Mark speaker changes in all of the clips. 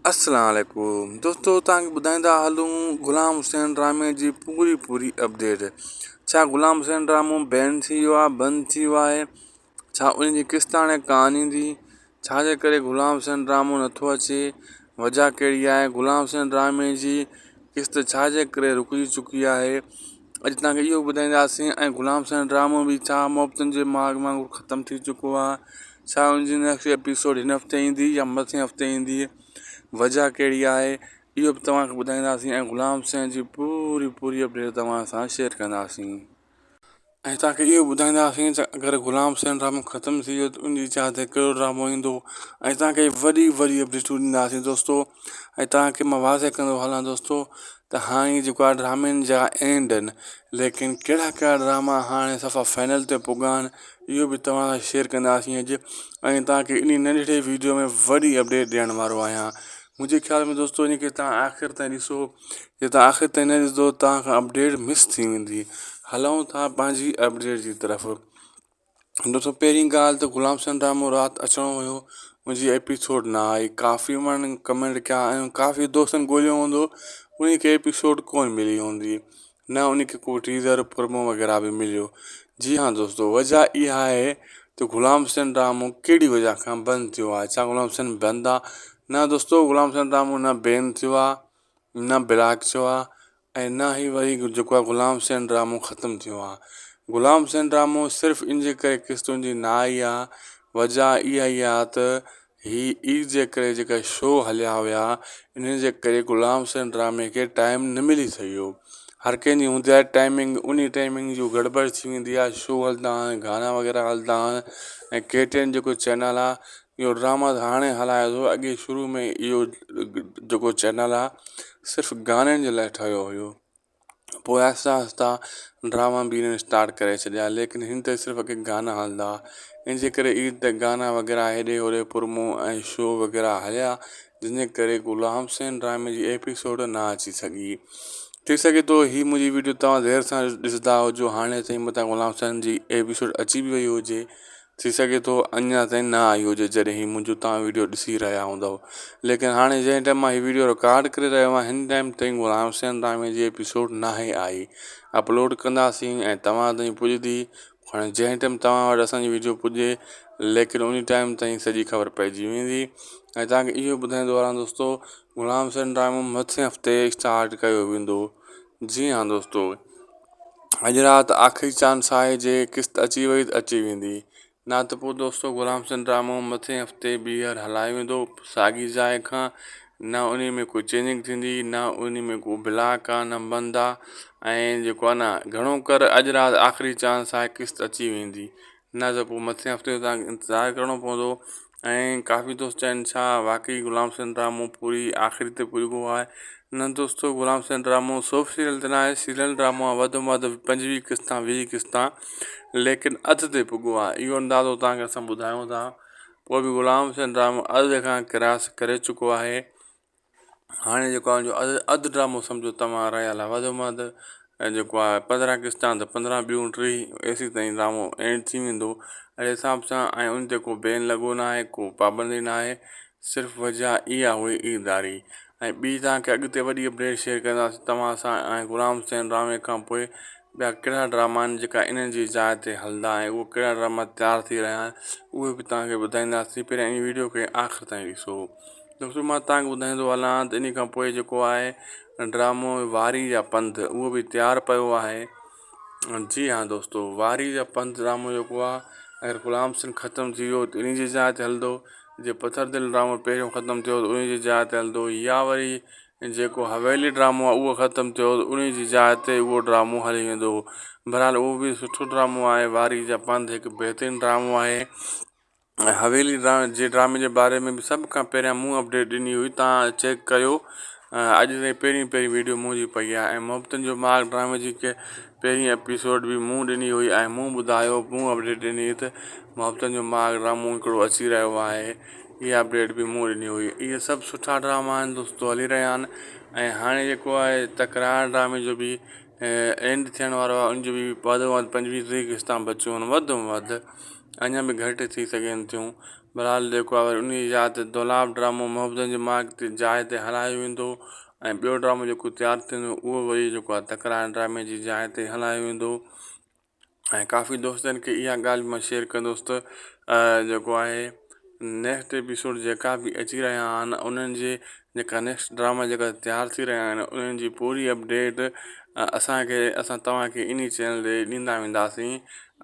Speaker 1: السلام عليڪم دوستو توهان کي ٻڌائيندا هلون غلام حسين ڊرامي جي پوري پوري اپڊيٽ ڇا غلام حسين ڊرامو بين ٿي ويو آهي بند ٿي ويو آهي ڇا ان جي قسط هاڻي ڪانه ايندي ڇا جي ڪري غلام حسين ڊرامو نٿو اچي وجه ڪهڙي آهي غلام حسين ڊرامي جي قسط ڇا جي ڪري رڪجي چڪي آهي اڄ توهان کي اهو ٻڌائينداسين ۽ غلام حسين ڊرامو به ڇا محبتن جي ماڳ وانگر ختم ٿي چڪو آهي ڇا ان جي نيڪسٽ ايپيسوڊ هن هفتي ايندي يا مٿين هفتي ايندي وجه ڪهڙي آهي اهو به توهان کي ٻڌائينداسين ۽ غلام حسين جي پوري پوري اپڊيٽ توهان سان شيئر ڪنداسين ۽ توهان کي اهو ٻڌائينداسين ته اگر غلام حسين ڊرامو ختم ٿي ويو ته ان جي جاء تي ڪهڙو ڊرامو ايندو ۽ توهان کي وڏي وڏي اپڊيٽون ڏينداسين دوستو ۽ توهان کي مان واضح ڪندو هلان دوستو ته هاڻي جيڪو آهي ڊرامن جا اينڊ آهن ليڪن ڪهڙا ڪهڙا ڊراما هاڻي صفا فائنل تي پڳا آهن اهو به توهان سان شيئر ڪنداسين اڄ ۽ توهان کي انهي ننڍڙي ويڊيو ۾ وڏي اپڊيٽ ڏيڻ وارو آهيان منهنجي خيال ۾ دوستو ان کي توهان آخر تائين ڏسو جي توهان آخر تائين نه ڏسندو توهان کان اپڊيٽ مس ٿي ويندي هلون ٿا پنهنجي اپڊيٽ جي طرف دوستو پهرين ڳالهه ته غلام حسين ڊرامو رات اچڻو هيو ان جي ايپيسوڊ نه آئي ڪافي ماڻهن ڪمينٽ ڪيا ۽ ڪافي دوستن ڳوليو هوندو ان کي ايپيسوڊ ڪونه ملي هوندي نه ان کي ڪو ٽيزر پرومو وغيره به مليو جي ها دوستو وجه اها آهي ته غلام حسين ڊرامو ڪهڙي وجه کان بند ٿيو آهي ڇا غلام حسين بند آهي نه دوستو غلام حسين ڊرامو نه بين ٿيو آهي نه بلاڪ ٿيو آهي ۽ نه ئي وري جيڪو آهي غلام حسين ڊرامو ختم ٿيو آهي غلام حسين ڊرامو صرف ان جي ڪري قسطن جي نه آئي آهي وجه اها ئي آهي ته هي عيد جي ڪري جيڪا شو هليا هيا انهن جي ڪري غلام حسين ڊرامي کي ٽائيم نه ملي سگهيو هر ڪنهن جي هوندي آهي ٽائمنگ انهي ٽائمنگ جو گڙٻڙ ٿي ويندي آهي شو هلندا آهن گانا وغيره هلندا آهن ۽ ڪي ٽي اين جيڪو چينل آهي اهو ڊراما ته هاڻي هلائي ٿو اڳي شروع ۾ اهو جيڪو چينل آهي صرف گانن جي لاء ٺهيو هيو پوء آهسته آهسته ڊراما به هنن اسٽارٽ ڪري ڇڏيا ليڪن هن تي صرف اڳي گانا هلندا هئا ان جي ڪري عيد تي گانا وغيره هيڏي هوڏي پرومو ۽ شو وغيره هليا جن جي ڪري غلام حسين ڊرامي جي ايپيسوڊ نه اچي سگهي ٿي سگهي ٿو هي منهنجي ويڊيو توهان دير سان ڏسندا هجو هاڻي تائين متان غلام حسين جي ايپيسوڊ اچي به وئي هجي ٿي سگهي ٿو اڃا تائين نه آئي هجي جڏهن هي منهنجو توهان ويڊيو ڏسي رهيا هوندؤ ليڪن هاڻي جنهن ٽائيم مان هي ويڊيو رڪارڊ ڪري رهيو آهيان هن ٽائيم تائين غلام حسين ڊرامي جي ايپيسوڊ ناهي آئي اپلوڊ ڪنداسين ۽ توهان تائين پڄندي هاڻي جنهن ٽائيم توهان وٽ اسان جي ويڊيو پڄي ليڪن ان ٽائيم تائين سڄي خبر پئجي ويندي ۽ توهان کي اهو ٻڌائيندو هلان دوستو غلام حسين ڊرامو مٿين هفتي اسٽارٽ ڪيو ويندو جي ها دوستو اڄ رات آخري چانس آهي جي قسط اچي وئي ته اچي ويندي نه ته پوء دوستو غلام حسين ڊرامو مٿين هفتي ٻيهر هلايو ويندو ساڳي جاء کان نه انهي ۾ ڪو چينجنگ ٿيندي نه انهي ۾ ڪو بلاڪ آ نه بند آ ۽ جيڪو آ نه گهڻو ڪر اڄ رات آخري چانس آهي قسط اچي ويندي نه ته پوء مٿين هفتي توهان کي انتظار ڪرڻو پوندو ۽ ڪافي دوست چون ڇا واقعي غلام حسين ڊرامو پوري آخري تي پڄ گيو آهي نه دوستو غلام حسين ڊرامو سوپ سيريل ته ناهي سيريل ڊرامو آهي وڌ ۾ وڌ پنجويهه قسطا ويهه قسطا ليڪن اڌ تي پڳو آهي اهو اندازو توهان کي اسان ٻڌايون ٿا پوء به غلام حسين ڊرامو اڌ کان ڪراس ڪري چڪو آهي هاڻي جيڪو آهي اڌ اڌ ڊرامو سمجهو توهان رهيل آهي وڌ ۾ وڌ جيڪو آهي 15 قسطا ته 15 ٻيون 30 ايسي تائين ڊرامو اينڊ ٿي ويندو اهڙي حساب سان ۽ ان تي ڪو بين لڳو نه آهي ڪو پابندي نه آهي صرف وجه اها هئي عيداري ۽ ٻي توهان کي اڳتي وڏي اپڊيٽ شيئر ڪنداسين توهان سان ۽ غلام حسين ڊرامي کان پوء ٻيا ڪهڙا ڊراما آهن جيڪا انهن جي جاء تي هلندا ۽ اهي ڪهڙا ڊراما تيار ٿي رهيا آهن اهي به توهان کي ٻڌائينداسين پهريان ان ويڊيو کي آخر تائين ڏسو دوستو مان توهان کي ٻڌائيندو هلان ته انهي کان پوء جيڪو آهي ڊرامو واري جا پنڌ اهو به تيار پيو آهي جي ها دوستو واري جا پنڌ ڊرامو جيڪو آهي اگر غلام حسين ختم ٿي ويو ته انهي جي جاء تي هلندو جي پٿر دل ڊرامو پهريون ختم ٿيو ته انهي جي جاء تي هلندو يا وري جيڪو حويلي ڊرامو آهي اهو ختم ٿيو ته انهي جي جاء تي اهو ڊرامو هلي ويندو بهرحال اهو به سٺو ڊرامو آهي واري جا پنڌ هڪ بهترين ڊرامو آهي ۽ حويلي جي ڊرامي جي باري ۾ به سڀ کان پهريان مون اپڊيٽ ڏني هئي تان چيڪ ڪيو اڄ تائين پهرين پهرين ويڊيو منهنجي پئي آهي ۽ محبتن جو ماڳ ڊرامي جي پهرين ايپيسوڊ به مون ڏني هئي ۽ مون ٻڌايو مون اپڊيٽ ڏني ته محبتن جو ماڳ ڊرامو هڪڙو اچي رهيو آهي اها اپڊيٽ به مون ڏني هئي اهي سڀ سٺا ڊراما آهن دوستو هلي رهيا آهن ۽ هاڻي جيڪو آهي تڪرار ڊرامي جو به اينڊ ٿيڻ وارو آهي ان جو به وڌ ۾ وڌ پنجويهه ٽيهه قسطان بچيون آهن وڌ ۾ وڌ اڃا به گهٽ ٿي سگهن ٿيون. بھرحال جيڪو آهي وري انهي جي جاء تي دولاب ڊرامو محبتن جي ماڳ تي جاء تي هلايو ويندو ۽ ٻيو ڊرامو جيڪو تيار ٿيندو اهو وري جيڪو آهي تڪرار ڊرامي جي جاء تي هلايو ويندو ۽ ڪافي دوستن کي اها ڳالهه به مان شيئر ڪندس ته جيڪو آهي نيڪسٽ ايپيسوڊ جيڪا به اچي رهيا آهن انهن جي جيڪا نيڪسٽ ڊراما جيڪا تيار ٿي رهيا آهن انهن جي پوري اپڊيٽ اسانکي اسان توهان کي انهي چينل تي ڏيندا وينداسين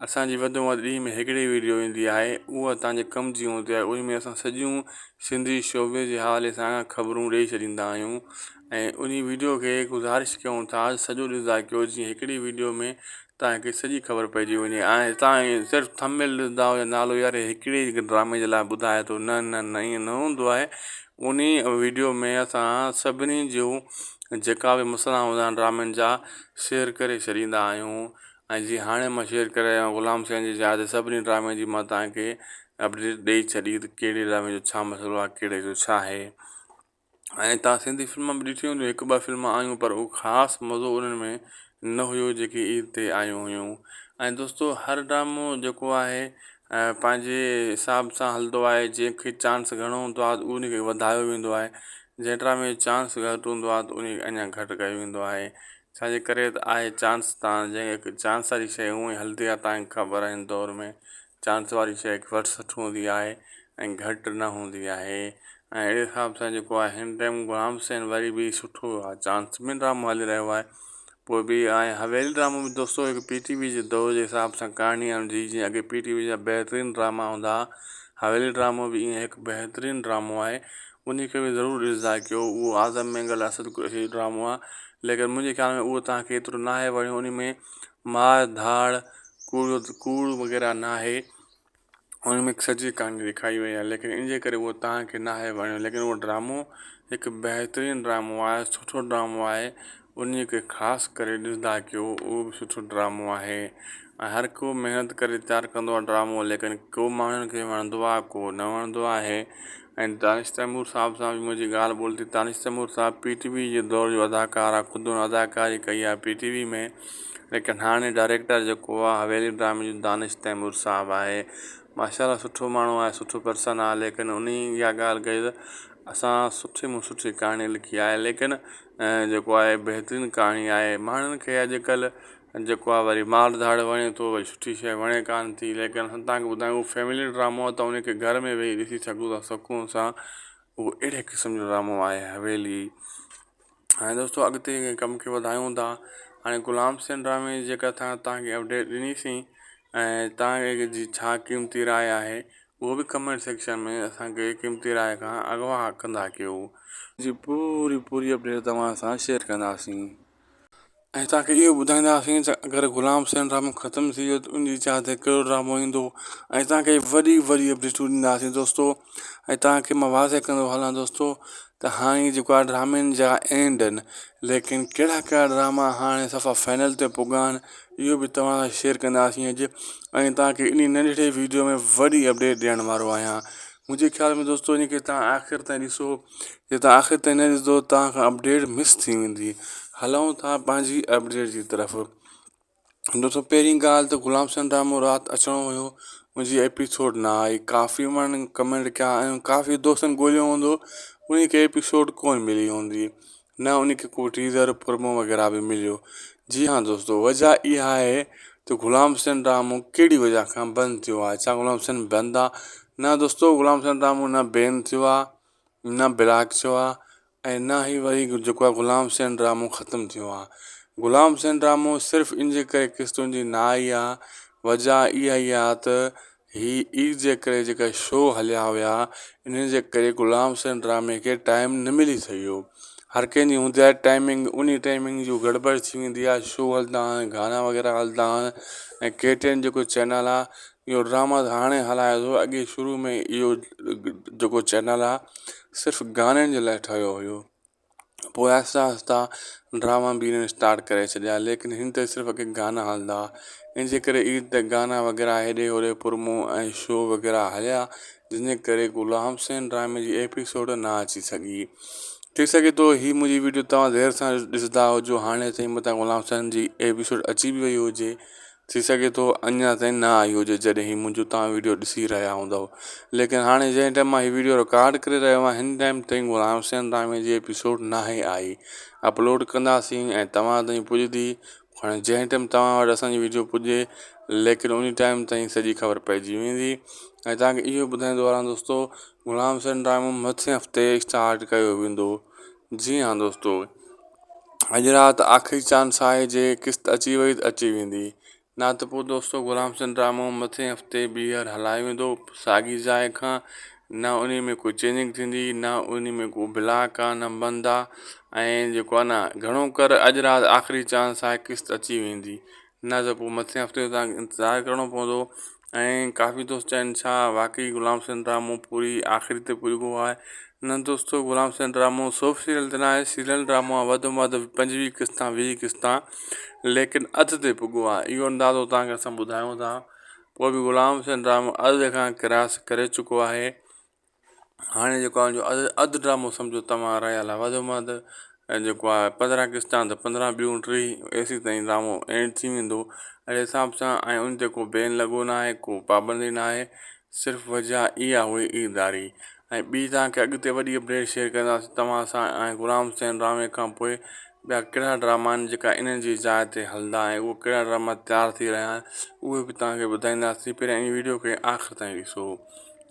Speaker 1: اسانجي وڌ ۾ وڌ ڏينهن ۾ هڪڙي ويڊيو ايندي آهي اها توهان جي ڪم جي هوندي آهي ان ۾ اسان سڄيون سنڌي شعبي جي حوالي سان خبرون ڏئي ڇڏيندا آهيون ۽ انهي ويڊيو کي گذارش ڪيون ٿا سڄو ڏسندا ڪيو جيئن هڪڙي ويڊيو ۾ توهان کي سڄي خبر پئجي وڃي ۽ توهان صرف ٿمبنيل ڏسندا يا نالو يار هي هڪڙي ڊرامي جي لاء ٻڌائي ٿو نه نه نه ائين نه هوندو آهي انهي ويڊيو ۾ اسان سڀني جون جيڪا به مسئلا هوندا آهن ڊرامن جا شيئر ڪري ڇڏيندا آهيون ۽ جي هاڻي مان شيئر ڪري رهيو آهيان غلام حسين جي جاء تي سڀني ڊرامي جي مان توهان کي اپڊيٽ ڏئي ڇڏي ته ڪهڙي ڊرامي جو ڇا مسئلو آهي ڪهڙي جو ڇا آهي ۽ توهان سنڌي فلم به ڏٺيون هونديون هڪ ٻه فلم آيون پر اهو خاص مزو انهن ۾ نه هيو جيڪي عيد تي آيون هيون ۽ دوستو هر ڊرامو جيڪو آهي پنهنجي حساب سان هلندو آهي جنهن کي چانس گهڻو هوندو آهي ان کي وڌايو ويندو آهي جنهن ڊرامي جو چانس گهٽ هوندو آهي ته ان کي اڃا گهٽ ڪيو ويندو آهي ڇا جي ڪري ته آهي چانس تان جنهن کي چانس واري شيء هونئن ئي هلندي آهي توهان کي خبر آهي هن دور ۾ چانس واري شيء وٽ سٺ هوندي آهي ۽ گهٽ نه هوندي آهي ۽ اهڙي حساب سان جيڪو آهي هن ٽائيم غلام حسين وري به سٺو آهي چانس ۾ ڊرامو هلي رهيو آهي پوء به ۽ حويلي ڊرامو به دوستو هڪ پي ٽي وي جي دور جي حساب سان ڪهاڻي آهي جي جيئن اڳي پي ٽي وي جا بهترين ڊراما هوندا هئا حويلي ڊرامو به ائين هڪ بهترين ڊرامو آهي ان کي به ضرور ڏسندا ڪيو اهو اعظم مينگل اسد قريشي جو ڊرامو آهي ليڪن منهنجي خيال ۾ اهو توهان کي ايترو ناهي وڻيو ان ۾ مار ڌاڙ ڪوڙ ڪوڙ وغيره ناهي ان ۾ سڄي ڪهاڻي ڏيکاري وئي آهي ليڪن ان جي ڪري اهو توهان کي ناهي وڻيو ليڪن اهو ڊرامو هڪ بهترين ڊرامو آهي سٺو ڊرامو آهي ان کي خاص ڪري ڏسندا ڪيو اهو به سٺو ڊرامو آهي ۽ هر ڪو محنت ڪري تيار ڪندو آهي ڊرامو ليڪن ڪو ماڻهن کي وڻندو آهي ڪو نه وڻندو آهي ۽ دانش تيمور صاحب سان به منهنجي ڳالهه ٻولهه ٿي دانش تيمور صاحب پي ٽي وي جي دور جو اداڪار آهي خود هن اداڪاري ڪئي آهي پي ٽي وي ۾ ليڪن هاڻي ڊائريڪٽر جيڪو آ حويلي ڊرامي جو دانش تيمور صاحب آهي ماشاء الله سٺو ماڻهو آهي سٺو پرسن آهي ليڪن انهي اها ڳالهه ڪئي ته اسان سٺي ۾ سٺي ڪهاڻي لکي آهي ليڪن جيڪو آهي بهترين ڪهاڻي آهي ماڻهن کي اڄڪلهه جيڪو آهي وري مار ڌاڙ وڻي ٿو وري سٺي شي وڻي ڪانه ٿي ليڪن اسان توهان کي ٻڌايون فيملي ڊرامو آهي ته ان کي گهر ۾ ويهي ڏسي سگهو ٿا سڪون سان اهو اهڙي قسم جو ڊرامو آهي حويلي هاڻي دوستو اڳتي ڪم کي وڌايون ٿا هاڻي غلام حسين ڊرامي جي جيڪا اسان توهان کي اپڊيٽ ڏني سين ۽ توهان جي ڇا قيمتي راء آهي اهو به ڪمينٽ سيڪشن ۾ اسان کي قيمتي راء کان اغوا ڪندا ڪيو. جي پوري پوري اپڊيٽ توهان سان شيئر ڪنداسين. ۽ توهان کي اهو ٻڌائينداسين ته اگر غلام حسين ڊرامو ختم ٿي ويو ته ان جي جاء تي ڪهڙو ڊرامو ايندو ۽ توهان کي وڏي وڏي اپڊيٽون ڏينداسين دوستو ۽ توهان کي مان واضح ڪندو هلان دوستو ته هاڻي جيڪو آهي ڊرامن جا اينڊ آهن ليڪن ڪهڙا ڪهڙا ڊراما هاڻي صفا فائنل تي پڳا آهن اهو به توهان سان شيئر ڪنداسين اڄ ۽ توهان کي انهي ننڍڙي ويڊيو ۾ وڏي اپڊيٽ ڏيڻ وارو آهيان منهنجي خيال ۾ دوستو ان کي توهان آخر تائين ڏسو جي توهان آخر تائين نه ڏسندو توهان کان اپڊيٽ مس ٿي ويندي هلون ٿا پنهنجي اپڊيٽ جي طرف دوستو پهرين ڳالهه ته غلام حسين ڊرامو رات اچڻو هيو ان جي ايپيسوڊ نه آئي ڪافي ماڻهن ڪمينٽ ڪيا ۽ ڪافي دوستن ڳوليو هوندو ان کي ايپيسوڊ ڪونه ملي هوندي نه ان کي ڪو ٽيزر پرومو وغيره به مليو جي ها دوستو وجه اها آهي ته غلام حسين ڊرامو ڪهڙي وجه کان بند ٿيو آهي ڇا غلام حسين بند آهي نه دوستو غلام حسين ڊرامو نه بين ٿيو آهي نه بلاڪ ٿيو آهي ۽ نه ئي وري جيڪو آهي غلام حسين ڊرامو ختم ٿيو آهي غلام حسين ڊرامو صرف ان جي ڪري قسطن جي نه آئي آهي وجه اها ئي آهي ته هي عيد جي ڪري جيڪا شو هليا هيا انهن جي ڪري غلام حسين ڊرامي کي ٽائيم نه ملي سگهيو هر ڪنهن جي هوندي آهي ٽائمنگ انهي ٽائمنگ جو گڙٻڙ ٿي ويندي آهي شو هلندا آهن گانا وغيره هلندا آهن ۽ ڪي ٽي اين جيڪو چينل آهي اهو ڊراما هاڻي هلائي ٿو اڳي شروع ۾ اهو جيڪو چينل آهي صرف گانن جي لاء ٺهيو هيو پوء آهستي آهستي ڊراما به انهن اسٽارٽ ڪري ڇڏيا ليڪن هن تي صرف اڳي گانا هلندا هئا ان جي ڪري عيد تي گانا وغيره هيڏي هوڏي پرومو ۽ شو وغيره هليا جنهن جي ڪري غلام حسين ڊرامي جي ايپيسوڊ نه اچي سگهي ٿي سگهي ٿو هي منهنجي ويڊيو توهان دير سان ڏسندا هجو هاڻي تائين متان غلام حسين جي ايپيسوڊ اچي به وئي هجي. ٿي سگهي ٿو اڃا تائين نه آئي هجي جڏهن هي منهنجو توهان ويڊيو ڏسي رهيا هوندؤ ليڪن هاڻي جنهن ٽائيم مان هي ويڊيو رڪارڊ ڪري رهيو آهيان هن ٽائيم تائين غلام حسين ڊرامي جي ايپيسوڊ ناهي آئي اپلوڊ ڪنداسين ۽ توهان تائين پڄندي هاڻي جنهن ٽائيم توهان وٽ اسان جي ويڊيو پڄي ليڪن ان ٽائيم تائين سڄي خبر پئجي ويندي ۽ توهان کي اهو ٻڌائيندو هلان دوستو غلام حسين ڊرامو مٿين هفتي اسٽارٽ ڪيو ويندو جي ها دوستو اڄ رات آخري چانس آهي جي قسط اچي وئي ته اچي ويندي نه ته پوء دوستو غلام حسين ڊرامو مٿين هفتي ٻيهر هلايو ويندو ساڳي جاء کان نه انهي ۾ ڪو چينجنگ ٿيندي نه انهي ۾ ڪو بلاڪ آ نه بند آ ۽ جيڪو آ نه گهڻو ڪر اڄ رات آخري چانس آهي قسط اچي ويندي نه ته پوء مٿين هفتي تان انتظار ڪرڻو پوندو ۽ ڪافي دوست چون ڇا واقعي غلام حسين ڊرامو پوري آخري تي پڄبو آهي نه دوستو غلام حسين ڊرامو سوپ سيريل ته ناهي سيريل ڊرامو آهي وڌ ۾ وڌ پنجويهه قسطا ويهه قسطا ليڪن اڌ تي پڳو آهي اهو اندازو توهان کي اسان ٻڌايون ٿا پوء به غلام حسين ڊرامو اڌ کان ڪراس ڪري چڪو آهي هاڻي جيڪو آهي اڌ اڌ ڊرامو سمجهو توهان رهيل آهي وڌ ۾ وڌ جيڪو آهي 15 قسطا ته 15 ٻيون 30 ايسي تائين ڊرامو اينڊ ٿي ويندو اهڙي حساب سان ۽ ان تي ڪو بين لڳو نه آهي ڪو پابندي نه آهي صرف وجه اها هئي عيد واري ۽ ٻي توهان کي اڳتي وڏي اپڊيٽ شيئر ڪنداسين توهان سان ۽ غلام حسين ڊرامي کان پوء ٻيا ڪهڙا ڊراما آهن جيڪا انهن جي جاء تي هلندا ۽ اهي ڪهڙا ڊراما تيار ٿي رهيا آهن اهي به توهان کي ٻڌائينداسين پهريان ان ويڊيو کي آخر تائين ڏسو.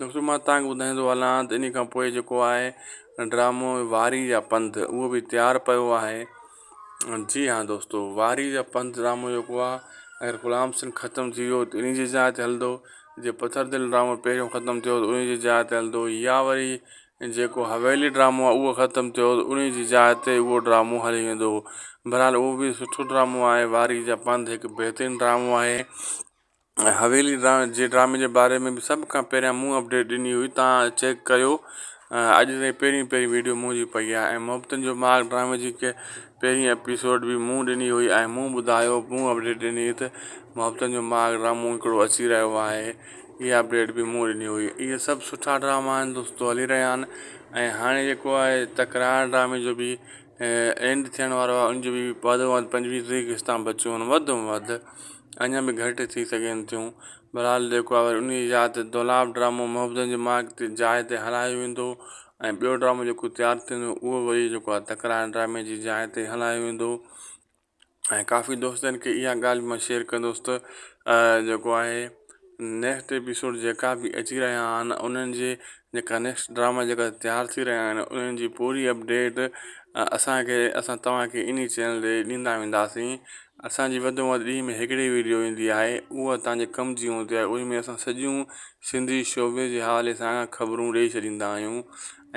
Speaker 1: دوستو مان توهان کي ٻڌائيندو هلان ته انهي کان پوء جيڪو آهي ڊرامو واري جا پنڌ اهو به تيار پيو آهي جي ها دوستو واري جا پنڌ ڊرامو جيڪو آهي اگر غلام حسين ختم ٿي ويو ته انهي جي جاء تي هلندو جي پٿر دل ڊرامو پهريون ختم ٿيو ته انهي جي جاء تي هلندو يا وري جيڪو حويلي ڊرامو آهي اهو ختم ٿيو ته انهي جي جاء تي اهو ڊرامو هلي ويندو بهرحال اهو به سٺو ڊرامو آهي واري جا پنڌ هڪ بهترين ڊرامو آهي ۽ حويلي جي ڊرامي جي باري ۾ به سڀ کان پهريان مون اپڊيٽ ڏني هئي تان چيڪ ڪيو اڄ تائين پهرين پهرين ويڊيو منهنجي پئي آهي ۽ محبتن جو ماڳ ڊرامي جي پهرين ايپيسوڊ به مون ڏني هئي ۽ مون ٻڌايو مون اپڊيٽ ڏني ته محبتن جو ماڳ ڊرامو هڪڙو اچي رهيو آهي اها اپڊيٽ به مون ڏني هئي اهي سڀ سٺا ڊراما آهن دوستو هلي رهيا آهن ۽ هاڻي جيڪو آهي تڪرار ڊرامي جو به اينڊ ٿيڻ وارو آهي ان جو به وڌ ۾ وڌ پنجويهه ٽيهه قسطان بچيون آهن وڌ ۾ وڌ اڃا به گهٽ ٿي سگهن ٿيون بهرحال جيڪو آهي وري ان جي جاء تي دولاب ڊرامو محبتن جي ماڳ تي جاء تي هلايو ويندو ۽ ٻيو ڊرامو جيڪو تيار ٿيندو اهو وري جيڪو آهي تڪرار ڊرامي جي جاء تي هلايو ويندو ۽ ڪافي دوستن کي اها ڳالهه مان شيئر ڪندس ته جيڪو آهي نيڪسٽ ايپيسوڊ جيڪا به اچي رهيا آهن انهن جي جيڪا نيڪسٽ ڊراما جيڪا تيار ٿي رهيا آهن انهن جي پوري اپڊيٽ اسانکي اسان توهان کي انهي چينل تي ڏيندا وينداسين اسان جي وڌ ۾ وڌ ڏينهن ۾ هڪڙي ويڊيو ايندي آهي اها توهان جي ڪم جي هوندي آهي ان ۾ اسان سڄيون سنڌي شعبي جي حوالي سان خبرون ڏئي ڇڏيندا آهيون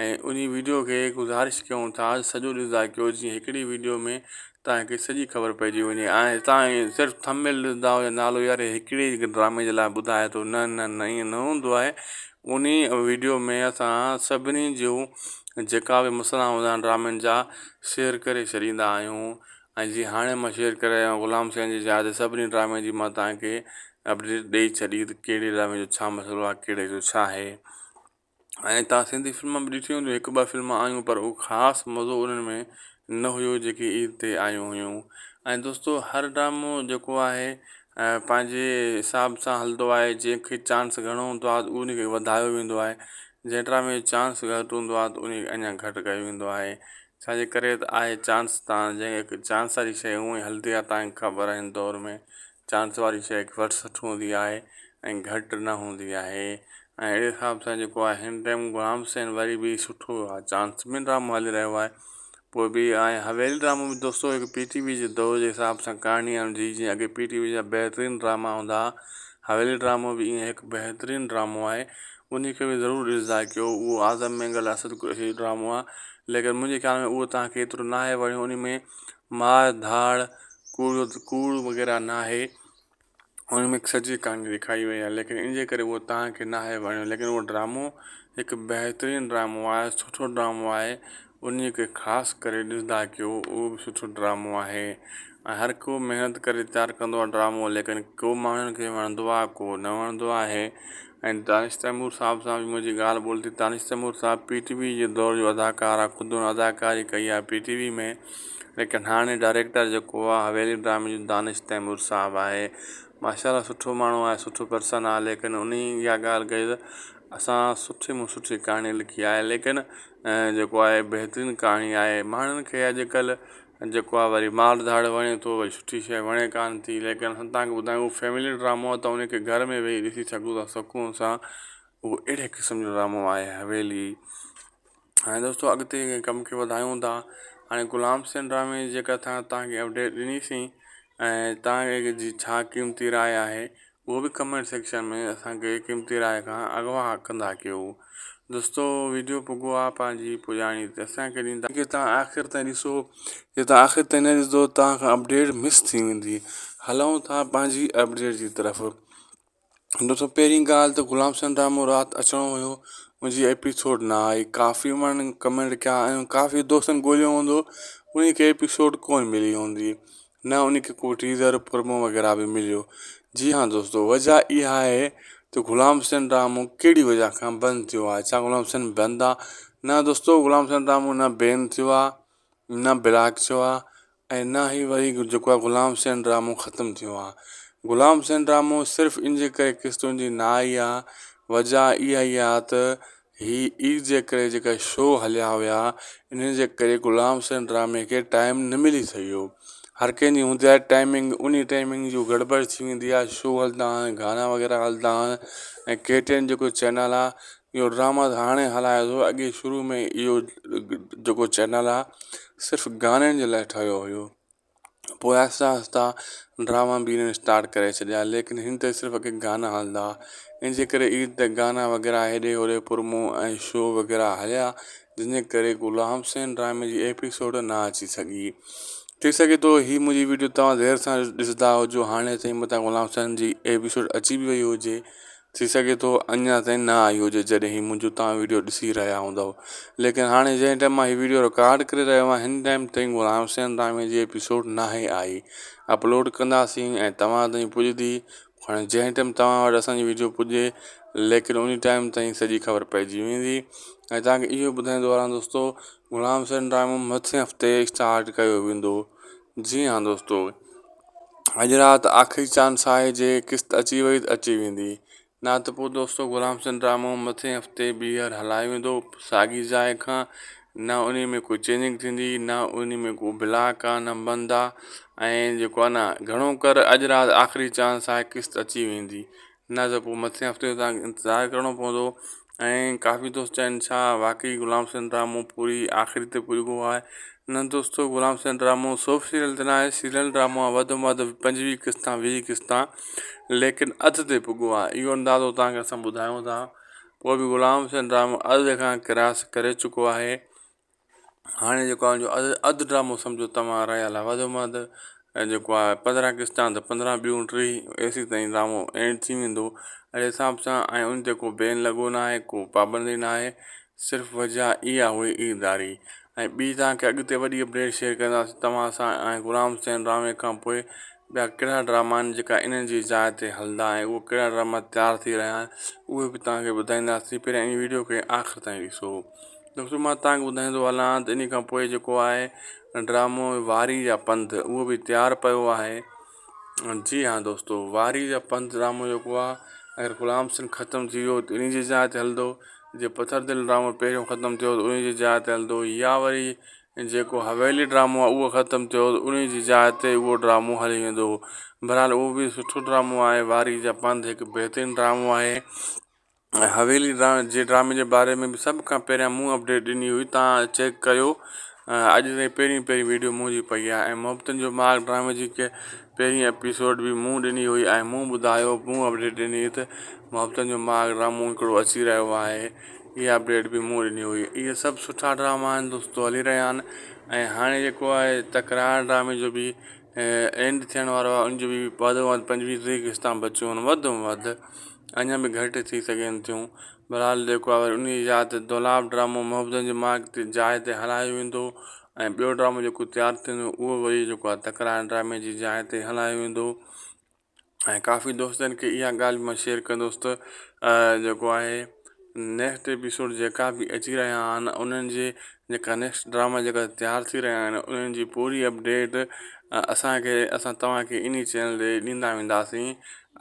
Speaker 1: ۽ انهي ويڊيو کي گذارش ڪيون ٿا سڄو ڏسندا ڪيو جيئن هڪڙي ويڊيو ۾ توهان کي سڄي خبر پئجي وڃي ۽ توهان صرف ٿمبنيل ڏسندا آهيو يا نالو يار هي هڪڙي ڊرامي جي لاء ٻڌائي ٿو نه نه نه ائين نه هوندو آهي انهي ويڊيو ۾ اسان سڀني جو جيڪا به مسئلا هوندا آهن ڊرامن جا شيئر ڪري ڇڏيندا آهيون ۽ جي هاڻي مان شيئر ڪري رهيو آهيان غلام حسين جي جاء تي سڀني ڊرامي جي مان توهان کي اپڊيٽ ڏئي ڇڏي ته ڪهڙي ڊرامي جو ڇا مسئلو آهي ڪهڙي جو ڇا آهي ۽ توهان سنڌي فلم به ڏٺي هونديون هڪ ٻه فلم آيون پر اهو خاص مزو انهن ۾ نه هيو جيڪي عيد تي آيون هيون ۽ دوستو هر ڊرامو جيڪو آهي پنهنجي حساب سان هلندو آهي جنهن کي چانس گهڻو هوندو آهي ان کي وڌايو ويندو آهي جنهن ڊرامي جو چانس گهٽ هوندو آهي ته ان کي اڃا گهٽ ڪيو ويندو آهي ڇا جي ڪري ته آهي چانس تان جنهن کي چانس واري شيء هونئن ئي هلندي آهي توهان کي خبر آهي هن دور ۾ چانس واري شيء وٽ سٺ هوندي آهي ۽ گهٽ نه هوندي آهي ۽ اهڙي حساب سان جيڪو آهي هن ٽائيم غلام حسين وري به سٺو آهي چانس ۾ ڊرامو هلي رهيو آهي پوء به ۽ حويلي ڊرامو به دوستو هڪ پي ٽي وي جي دور جي حساب سان ڪهاڻي آهي جي جيئن اڳي پي ٽي وي جا بهترين ڊراما هوندا هئا حويلي ڊرامو به ائين هڪ بهترين ڊرامو آهي ان کي به ضرور ڏسندا ڪيو اهو اعظم مينگل اسد قريشي جو ڊرامو آهي ليڪن منهنجي خيال ۾ اهو توهان کي ايترو ناهي وڻيو ان ۾ مار ڌاڙ ڪوڙ ڪوڙ وغيره ناهي ان ۾ سڄي ڪهاڻي ڏيکاري وئي آهي ليڪن ان جي ڪري اهو توهان کي ناهي وڻيو ليڪن اهو ڊرامو هڪ بهترين ڊرامو آهي سٺو ڊرامو آهي ان کي خاص ڪري ڏسندا ڪيو اهو به سٺو ڊرامو آهي ۽ هر ڪو محنت ڪري تيار ڪندو آهي ڊرامو ليڪن ڪو ماڻهن کي وڻندو آهي ڪو نه وڻندو آهي ۽ دانش تيمور صاحب سان به منهنجي ڳالهه ٻولهه ٿي دانش تيمور صاحب پي ٽي وي جي دور جو اداڪار آهي خود هن اداڪاري ڪئي آهي پي ٽي وي ۾ ليڪن هاڻي ڊائريڪٽر جيڪو آهي حويلي ڊرامي جو دانش تيمور صاحب آهي. ماشاء الله سٺو ماڻهو آهي سٺو پرسن آهي ليڪن انهي اها ڳالهه ڪئي ته اسان سٺي ۾ سٺي ڪهاڻي لکي آهي ليڪن جيڪو آهي بهترين ڪهاڻي آهي ماڻهن کي اڄڪلهه جيڪو آهي وري مار ڌاڙ وڻي ٿو وري سٺي شيء وڻي ڪانه ٿي ليڪن اسان توهان کي ٻڌايون فيملي ڊرامو آهي ته ان کي گهر ۾ ويهي ڏسي سگهو ٿا سڪون سان اهو اهڙي قسم جو ڊرامو آهي حويلي هاڻي دوستو اڳتي ڪم کي وڌايون ٿا هاڻي غلام حسين ڊرامي جي جيڪا اسان توهان کي اپڊيٽ ڏني سين ۽ توهان جي ڇا قيمتي راء آهي اهو به ڪمينٽ سيڪشن ۾ اسان کي قيمتي راء کان اغوا ڪندا ڪيو دوستو ويڊيو پڳو آ پنهنجي پڄاڻي تي اسان کي ڏيندا کي توهان آخر تائين ڏسو جي توهان آخر تائين نه ڏسندو توهان کان اپڊيٽ مس ٿي ويندي هلون ٿا پنهنجي اپڊيٽ جي طرف دوستو پهرين ڳالهه ته غلام حسين ڊرامو رات اچڻو هيو ان جي ايپيسوڊ نه آئي ڪافي ماڻهن ڪمينٽ ڪيا ۽ ڪافي دوستن ڳوليو هوندو ان کي ايپيسوڊ ڪون ملي هوندي نه ان کي ڪو ٽيزر پرومو وغيره به مليو جي ها دوستو وجه اها آهي ته غلام حسين ڊرامو ڪهڙي وجه کان بند ٿيو آهي ڇا غلام حسين بند آهي نه دوستو غلام حسين ڊرامو نه بين ٿيو آهي نه بلاڪ ٿيو آهي ۽ نه ئي وري جيڪو آهي غلام حسين ڊرامو ختم ٿيو آهي. غلام حسين ڊرامو صرف ان جي ڪري قسطن جي نه آئي آهي وجه اها ئي آهي ته هي عيد جي ڪري جيڪا شو هليا هيا انهن جي ڪري غلام حسين ڊرامي کي ٽائيم نه ملي سگهيو هر ڪنهن جي هوندي آهي ٽائمنگ انهي ٽائمنگ جو گڙٻڙ ٿي ويندي آهي شو هلندا آهن گانا وغيره هلندا آهن ۽ ڪي ٽي اين جيڪو چينل آهي اهو ڊراما ته هاڻي هلائي ٿو اڳي شروع ۾ اهو جيڪو چينل آهي صرف گانن جي لاءِ ٺهيو هيو پوءِ آهستي آهستي ڊراما به هنن اسٽارٽ ڪري ڇڏيا ليڪن هن تي صرف اڳي گانا هلندا هئا ان جي ڪري عيد تي گانا وغيره هيڏي هوڏي پرومو ۽ شو وغيره هليا جنهن جي ڪري غلام حسين ڊرامي جي ايپيسوڊ نه اچي سگهي ٿي سگهي ٿو هي منهنجي ويڊيو توهان دير سان ڏسندا هجو هاڻي تائين متان غلام حسين جي ايپيسوڊ اچي به وئي هجي ٿي سگهي ٿو اڃا تائين نه آئي هجي جڏهن هي منهنجو توهان ويڊيو ڏسي رهيا هوندؤ ليڪن هاڻي جنهن ٽائيم مان هي ويڊيو رڪارڊ ڪري رهيو آهيان هن ٽائيم تائين غلام حسين ڊرامي جي ايپيسوڊ ناهي آئي اپلوڊ ڪنداسين ۽ توهان تائين پڄندي هاڻي جنهن ٽائيم توهان وٽ اسانجي ويڊيو پڄي ليڪن ان ٽائيم تائين سڄي خبر پئجي ويندي ۽ توهان کي اهو ٻڌائيندو هلان دوستو غلام حسين ڊرامو مٿين هفتي اسٽارٽ ڪيو ويندو جي ها دوستو اڄ رات آخري چانس آهي جي قسط اچي وئي ته اچي ويندي نه ته پوء دوستو غلام حسين ڊرامو مٿين هفتي ٻيهر هلايو ويندو ساڳي جاء کان نه انهي ۾ ڪو چينجنگ ٿيندي نه انهي ۾ ڪو بلاڪ آ نه بند آ ۽ جيڪو آ نه گهڻو ڪر اڄ رات آخري چانس آهي قسط اچي ويندي نه ته پوء مٿين هفتي توهان کي انتظار ڪرڻو پوندو ۽ ڪافي دوست چون ڇا واقعي غلام حسين ڊرامو پوري آخري تي پڄ گيو آهي نه دوستو غلام حسين ڊرامو سوپ سيريل ته ناهي سيريل ڊرامو آهي وڌ ۾ وڌ 25 قسطا 20 قسطا ليڪن اڌ تي پڳو آهي اهو اندازو توهان کي اسان ٻڌايون ٿا پوء به غلام حسين ڊرامو اڌ کان ڪراس ڪري چڪو آهي هاڻي جيڪو آهي اڌ اڌ ڊرامو سمجهو توهان رهيل آهي وڌ ۾ وڌ جيڪو آهي 15 قسطا ته 15 ٻيون 30 ايسي تائين ڊرامو اينڊ ٿي ويندو اهڙي حساب سان ۽ ان تي ڪو بين لڳو نه آهي ڪو پابندي نه آهي صرف وجه اها هئي عيداري ۽ ٻي توهان کي اڳتي وڏي اپڊيٽ شيئر ڪنداسين توهان سان ۽ غلام حسين ڊرامي کان پوء ٻيا ڪهڙا ڊراما آهن جيڪا انهن جي جاء تي هلندا ۽ اهي ڪهڙا ڊراما تيار ٿي رهيا آهن اهي به توهان کي ٻڌائينداسين پهريان ان ويڊيو کي آخر تائين ڏسو. دوستو مان توهان کي ٻڌائيندو هلان ته انهي کان پوء جيڪو آهي ڊرامو واري جا پنڌ اهو به تيار پيو آهي جي ها دوستو واري جا پنڌ ڊرامو جيڪو آهي اگر غلام حسين ختم ٿي ويو ته انهي جي جاء تي هلندو جي پٿر دل ڊرامو پهريون ختم ٿيو ته انهي جي جاء تي هلندو يا وري جيڪو حويلي ڊرامو آهي اهو ختم ٿيو ته انهي جي جاء تي اهو ڊرامو هلي ويندو بهرحال اهو به سٺو ڊرامو آهي واري جا پنڌ هڪ بهترين ڊرامو آهي ۽ حويلي جي ڊرامي جي باري ۾ به سڀ کان پهريان مون اپڊيٽ ڏني هئي تان چيڪ ڪيو اڄ تائين پهرين پهرين ويڊيو منهنجي پئي آهي ۽ محبتن جو ماڳ ڊرامي جي پهرين ايپيسوڊ به مون ڏني هئي ۽ مون ٻڌايو مون اپڊيٽ ڏني ته محبتن جو ماڳ ڊرامو هڪڙو اچي رهيو آهي اها اپڊيٽ به مون ڏني هئي اهي سڀ سٺا ڊراما آهن دوستو هلي رهيا آهن ۽ هاڻي جيڪو آهي تڪرار ڊرامي جو به اينڊ ٿيڻ وارو آهي ان جو به وڌ ۾ وڌ 25 30 قسطان بچيون آهن وڌ ۾ وڌ اڃا به گهٽ ٿي سگهن ٿيون بهرحال جيڪو آهي ان جي جاء تي دولاب ڊرامو محبتن جي ماڳ تي جاء تي هلايو ويندو ۽ ٻيو ڊرامو جيڪو تيار ٿيندو اهو وري جيڪو آهي تڪرار ڊرامي جي جاء تي هلايو ويندو ۽ ڪافي دوستن کي اها ڳالهه مان شيئر ڪندس ته جيڪو آهي نيڪسٽ ايپيسوڊ جيڪا به اچي رهيا آهن انهن جي جيڪا نيڪسٽ ڊراما جيڪا تيار ٿي رهيا آهن انهن جي پوري اپڊيٽ اسان کي اسان توهان کي انهي چينل تي ڏيندا وينداسين.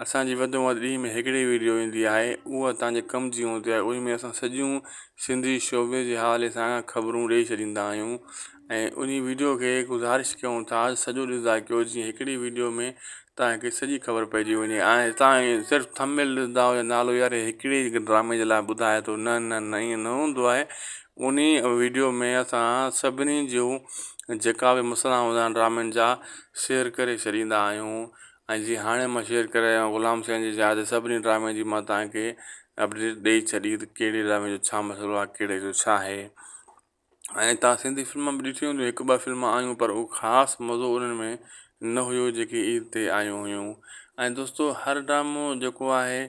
Speaker 1: اسان جي وڌ ۾ وڌ ڏينهن ۾ هڪڙي ويڊيو ايندي آهي اها توهان جي ڪم جي هوندي آهي انهي ۾ اسان سڄيون سنڌي شعبي جي حوالي سان خبرون ڏئي ڇڏيندا آهيون ۽ انهي ويڊيو کي گذارش ڪيون ٿا سڄو ڏسندا ڪيو جيئن هڪڙي ويڊيو ۾ توهان کي سڄي خبر پئجي وڃي ۽ توهان صرف ٿمبنيل ڏسندا آهيو يا نالو يار هي هڪڙي ڊرامي جي لاء ٻڌائي ٿو نه نه نه ائين نه هوندو آهي انهي ويڊيو ۾ اسان سڀني جون جيڪا به مسئلا هوندا آهن ڊرامن جا شيئر ڪري ڇڏيندا آهيون ۽ جي هاڻي مان شيئر ڪري رهيو آهيان غلام حسين جي جاء تي سڀني ڊرامي جي مان توهان کي اپڊيٽ ڏئي ڇڏي ته ڪهڙي ڊرامي جو ڇا مسئلو آهي ڪهڙي جو ڇا آهي ۽ توهان سنڌي فلم به ڏٺيون هونديون هڪ ٻه فلم آيون پر اهو خاص مزو انهن ۾ نه هيو جيڪي عيد تي آيون هيون ۽ دوستو هر ڊرامو جيڪو آهي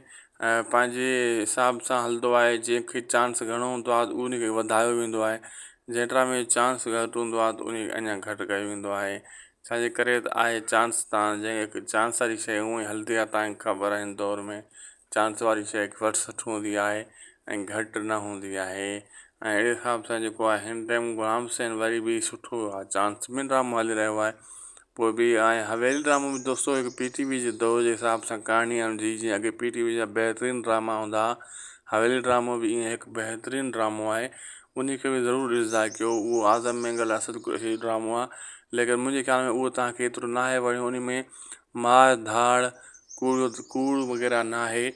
Speaker 1: پنهنجي حساب سان هلندو آهي جنهن کي چانس گهڻو هوندو آهي ان کي وڌايو ويندو آهي جنهن ڊرامي جو چانس گهٽ هوندو آهي ته ان کي اڃا گهٽ ڪيو ويندو آهي ڇاجي ڪري ته آهي چانس تان جنهن کي چانس واري شيء هونئن هلندي آهي تان کي خبر آهي هن دور ۾ چانس واري شيء وٽ سٺ هوندي آهي ۽ گهٽ نه هوندي آهي ۽ اهڙي حساب سان جيڪو آهي هن ٽائيم غلام حسين وري به سٺو آهي چانس ۾ ڊرامو هلي رهيو آهي پوء به ۽ حويلي ڊرامو به دوستو هڪ پي ٽي وي جي دور جي حساب سان ڪهاڻي آهي جي جيئن اڳي پي ٽي وي جا بهترين ڊراما هوندا هئا حويلي ڊرامو به ائين هڪ بهترين ڊرامو آهي انهي کي به ضرور ڏسندا ڪيو اهو اعظم مينگل اسد قريشي جو ڊرامو آهي ليڪن منهنجي خيال ۾ اهو توهان کي ايترو ناهي وڻيو انهي ۾ مار ڌاڙ ڪوڙ ڪوڙ وغيره ناهي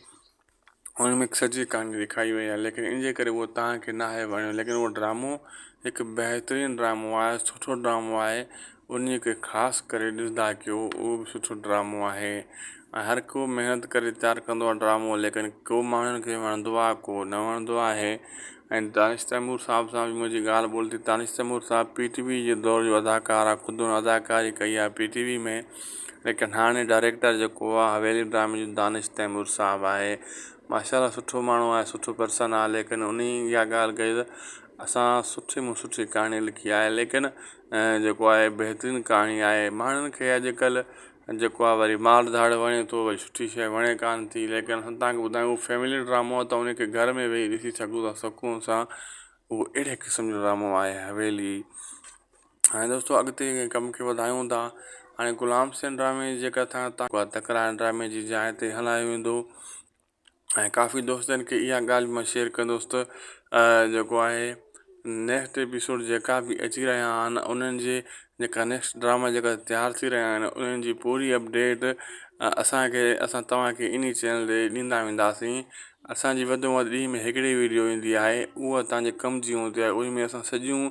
Speaker 1: ان ۾ سڄي ڪهاڻي ڏيکاري وئي آهي ليڪن ان جي ڪري اهو توهان کي ناهي وڻيو ليڪن اهو ڊرامو هڪ بهترين ڊرامو آهي سٺو ڊرامو آهي ان کي خاص ڪري ڏسندا ڪيو اهو به سٺو ڊرامو آهي ۽ هر ڪو محنت ڪري تيار ڪندو آهي ڊرامو ليڪن ڪو ماڻهن کي وڻندو آهي ڪو نه وڻندو آهي ۽ دانش تيمور صاحب سان به منهنجي ڳالهه ٻولهه ٿي دانش تيمور صاحب پي ٽي وي جي دور جو اداڪار آهي خود هن اداڪاري ڪئي آهي پي ٽي وي ۾ ليڪن هاڻي ڊائريڪٽر جيڪو آهي حويلي ڊرامي جو دانش تيمور صاحب آهي ماشاء الله سٺو ماڻهو آهي سٺو پرسن آهي ليڪن انهي اها ڳالهه ڪئي ته اسان سٺي ۾ سٺي ڪهاڻي لکي آهي ليڪن جيڪو آهي بهترين ڪهاڻي آهي ماڻهن کي اڄڪلهه جيڪو آ وري مار ڌاڙ وڻي ٿو وري سٺي شيء وڻي ڪانه ٿي ليڪن اسان توهان کي ٻڌايون اهو فيملي ڊرامو آ توهان ان کي گهر ۾ ويهي ڏسي سگهو ٿا سڪون سان اهو اهڙي قسم جو ڊرامو آهي حويلي هاڻي دوستو اڳتي ڪم کي وڌايون ٿا هاڻي غلام حسين ڊرامي جي جيڪا تڪرار ڊرامي جي جاء تي هلايو ويندو ۽ ڪافي دوستن کي اها ڳالهه مان شيئر ڪندس ته جيڪو آهي نيڪسٽ ايپيسوڊ جيڪا به اچي رهيا آهن انهن جي جيڪا نيڪسٽ ڊراما جيڪا تيار ٿي رهيا آهن انهن جي پوري اپڊيٽ اسانکي اسان توهان کي انهي چينل تي ڏيندا وينداسين اسانجي وڌ ۾ وڌ ڏينهن ۾ هڪڙي ويڊيو ايندي آهي اها توهان جي ڪم جي هوندي آهي ان ۾ اسان سڄيون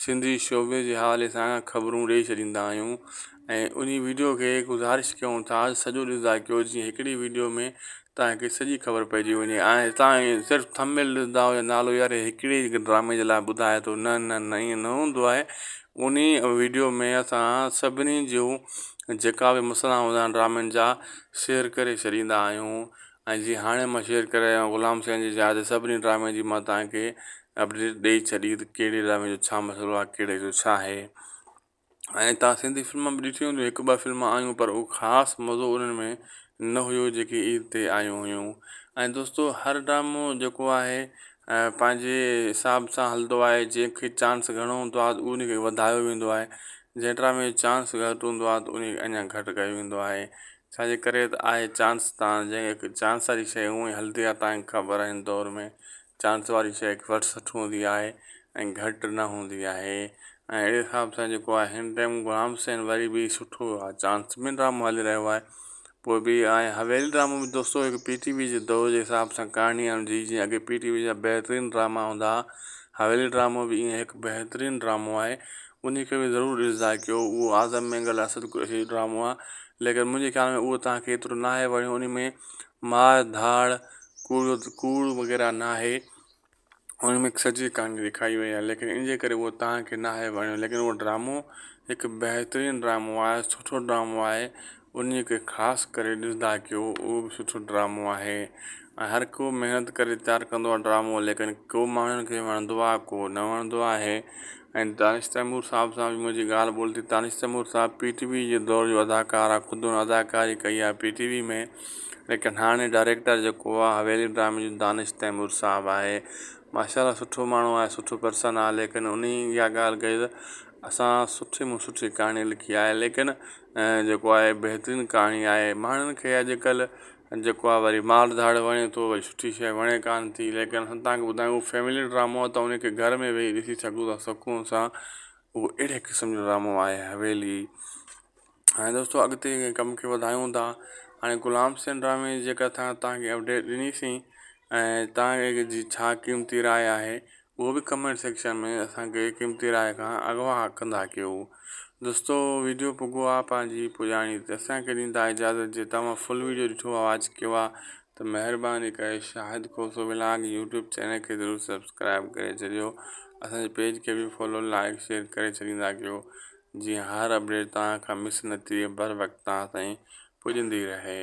Speaker 1: سنڌي شعبي جي حوالي سان خبرون ڏئي ڇڏيندا آهيون ۽ انهي ويڊيو کي گذارش ڪيون ٿا سڄو ڏسندا ڪيو جيئن هڪڙي ويڊيو ۾ توهان کي سڄي خبر پئجي وڃي ۽ توهان صرف ٿمبنيل ڏسندا آهيو يا نالو يار هي هڪڙي ڊرامي جي لاء ٻڌائي ٿو نه نه نه ائين نه هوندو آهي انهي ويڊيو ۾ اسان سڀني جون جيڪا به مسئلا هوندا آهن ڊرامن جا شيئر ڪري ڇڏيندا آهيون ۽ جي هاڻي مان شيئر ڪري رهيو آهيان غلام حسين جي جاء تي سڀني ڊرامي جي مان توهان کي اپڊيٽ ڏئي ڇڏي ته ڪهڙي ڊرامي جو ڇا مسئلو آهي ڪهڙي جو ڇا آهي. ۽ توهان سنڌي فلم به ڏٺيون هونديون هڪ ٻه فلم آيون پر اهو خاص مزو انهن ۾ نه هيو جيڪي عيد تي آيون هيون ۽ دوستو هر ڊرامو جيڪو آهي پنهنجي حساب سان هلندو آهي جنهن کي چانس گهڻو هوندو آهي ان کي وڌايو ويندو آهي جنهن ڊرامي جو چانس گهٽ هوندو آهي ته ان کي اڃا گهٽ ڪيو ويندو آهي ڇاجي ڪري ته آهي چانس تان جنهن کي چانس واري شيء هونئن هلندي آهي توهان کي خبر آهي هن دور ۾ چانس واري شيء وٽ سٺ هوندي آهي ۽ گهٽ نه هوندي آهي ۽ اهڙي حساب سان جيڪو آهي هن ٽائيم غلام حسين وري به سٺو آهي چانس ۾ ڊرامو هلي رهيو آهي پوء به ۽ حويلي ڊرامو به دوستو هڪ پي ٽي وي جي دور جي حساب سان ڪهاڻي آهي جي جيئن اڳي پي ٽي وي جا بهترين ڊراما هوندا هئا حويلي ڊرامو به ائين هڪ بهترين ڊرامو آهي انهي کي به ضرور ڏسندا ڪيو اهو اعظم مينگل اسد قريشي جو ڊرامو آهي ليڪن منهنجي خيال ۾ اهو توهان کي ايترو ناهي وڻيو انهي ۾ مار ڌاڙ ڪوڙ ڪوڙ وغيره ناهي ان ۾ سڄي ڪهاڻي ڏيکاري وئي آهي ليڪن ان جي ڪري اهو توهان کي ناهي وڻيو ليڪن اهو ڊرامو هڪ بهترين ڊرامو آهي سٺو ڊرامو آهي ان کي خاص ڪري ڏسندا ڪيو اهو به سٺو ڊرامو آهي ۽ هر ڪو محنت ڪري تيار ڪندو آهي ڊرامو ليڪن ڪو ماڻهن کي وڻندو آهي ڪو نه وڻندو آهي ۽ دانش تيمور صاحب سان به منهنجي ڳالهه ٻولهه ٿي دانش تيمور صاحب پي ٽي وي جي دور جو اداڪار آهي خود هن اداڪاري ڪئي آهي پي ٽي وي ۾ ليڪن هاڻي ڊائريڪٽر جيڪو آ حويلي ڊرامي جو دانش تيمور صاحب آهي. ماشاء الله سٺو ماڻهو آهي سٺو پرسن آهي ليڪن انهي اها ڳالهه ڪئي ته اسان سٺي ۾ سٺي ڪهاڻي لکي آهي ليڪن جيڪو آهي بهترين ڪهاڻي آهي ماڻهن کي اڄڪلهه جيڪو آهي وري مار ڌاڙ وڻي ٿو وري سٺي شيء وڻي ڪانه ٿي ليڪن اسان توهان کي ٻڌايون فيملي ڊرامو آهي ته ان کي گهر ۾ ويهي ڏسي سگهو ٿا سڪون سان اهو اهڙي قسم جو ڊرامو آهي حويلي هاڻي دوستو اڳتي ڪم کي وڌايون ٿا هاڻي غلام حسين ڊرامي جي جيڪا اسان توهان کي اپڊيٽ ڏنيسين ۽ توهان جي ڇا قيمتي راء آهي اهو به ڪمينٽ سيڪشن ۾ اسان کي قيمتي راء کان اغوا ڪندا ڪيو دوستو ويڊيو پڳو آ پنهنجي پڄاڻي تي اسان کي ڏيندا اجازت جي توهان فل ويڊيو ڏٺو آ واچ ڪيو آ ته مهرباني ڪري Shahid Khoso vlog YouTube channel کي ضرور سبسڪرائب ڪري ڇڏيو اسان جي پيج کي به فالو لائڪ شيئر ڪري ڇڏيندا ڪيو جيئن هر اپڊيٽ توهان کان مس نه ٿئي بر وقت توهان تائين پڄندي رهي.